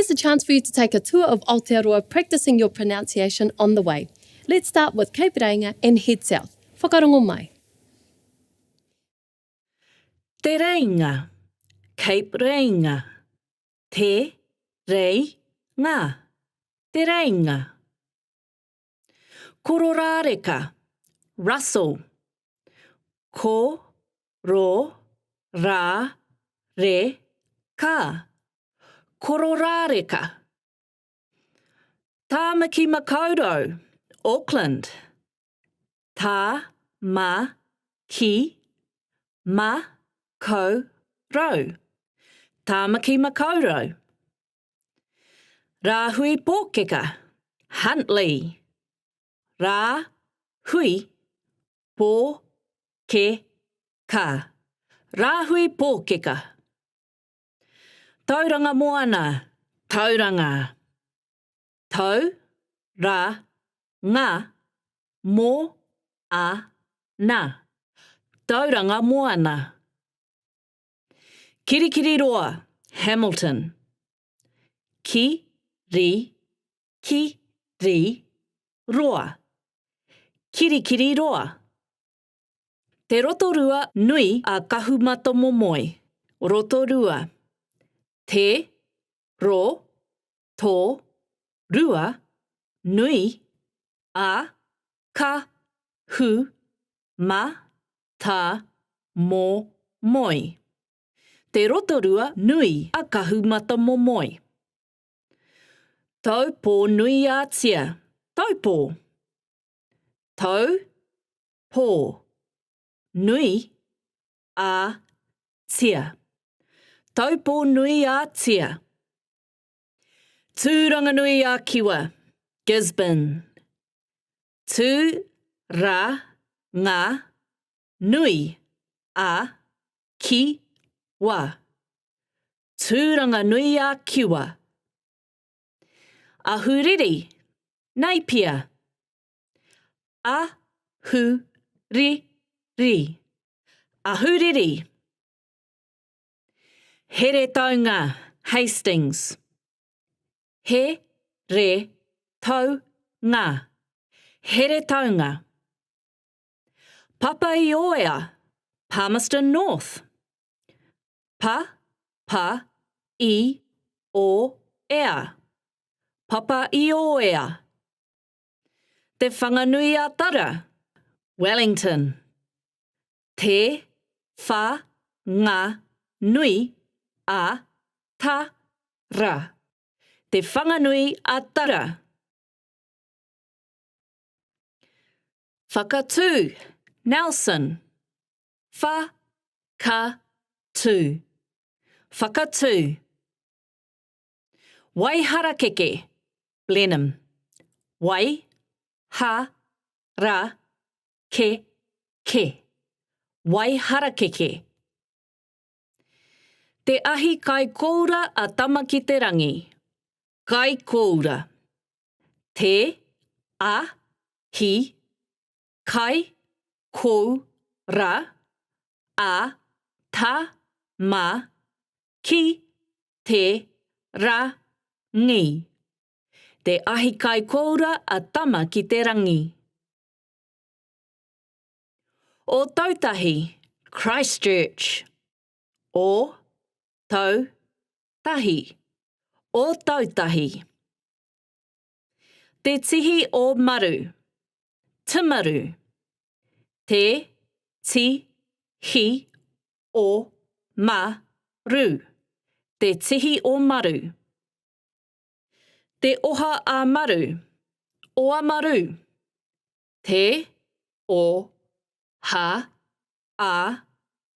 Here's a chance for you to take a tour of Aotearoa practicing your pronunciation on the way. Let's start with Cape Reinga and head south. Whakarongo mai. Te Reinga, Cape Reinga, Te Rei Nga, Te Reinga. Kororāreka, Russell, Ko ro rā re ka, Kororāreka. Tāmaki Makaurau, Auckland, Tā ma ki ma kau rau, Tāmaki Makaurau. Rāhui Pōkeka, Huntly, Rā hui pō ke ka, Rāhui Pōkeka. Tauranga Moana, Tauranga. Tau, ra, nga, mo, a, na. Tauranga Moana. Kirikiriroa, Hamilton. Ki, ri, ki, ri, roa. Kirikiriroa. Te Rotorua nui a Kahumatamomoe, Rotorua. Te, ro, to, rua, nui, a, ka, hu, ma, ta, mo, moe. Te Rotorua nui a Kahumatamomoe. Taupō-nui-a-Tia, Taupō. Tau, pō, nui, a, tia. Taupō-nui-a-Tia. Tūranganui-a-Kiwa, Gisborne. Tū, ra, nga, nui, a, ki, wa. Tūranganui-a-Kiwa. Ahuriri, Napier. A hu ri ri. Ahuriri. Heretaunga, Hastings. He re tau nga. Heretaunga. Papa-i-oea, Palmerston North. Pa, pa, i, o, ea. Papa-i-ōea. Te Whanganui-a-Tara, Wellington. Te, wha, nga, nui, a, ta, ra. Te Whanganui-a-Tara. Whakatū, Nelson. Wha, ka, tū. Whakatū. Waiharakeke, Blenheim. Wai, ha, ra, ke, ke. Waiharakeke. Te ahi kai kōura a Tama-ki-te-rangi. Kai kōura. Te, a, hi, kai, kou, ra, a, ta, ma, ki, te, ra, ngi. Te ahi kai koura a Tama ki te rangi. Ōtautahi, Christchurch. Ō, tau, tahi. Ōtautahi. Te Tihi o Maru, Timaru. Te, ti, hi, o, ma, ru. Te Tihi o Maru. Te Oha a Maru, Oamaru. Te, o, ha, a,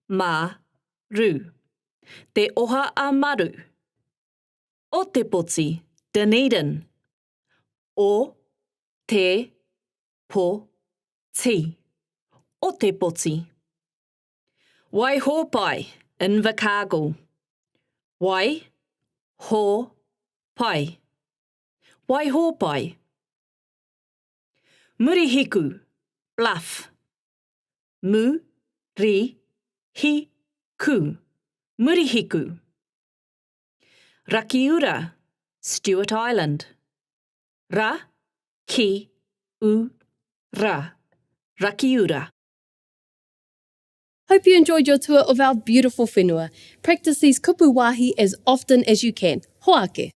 ma, ru. Te Oha a Maru. Ōtepoti, Dunedin. O, te, po, ti. Ōtepoti. Waihōpai, Invercargill. Wai, hō, pai. Waihōpai. Murihiku, Bluff. Mu, ri, hi, ku. Murihiku. Rakiura, Stewart Island. Ra, ki, u, ra. Rakiura. Hope you enjoyed your tour of our beautiful whenua. Practice these kupu wāhi as often as you can. Hoake!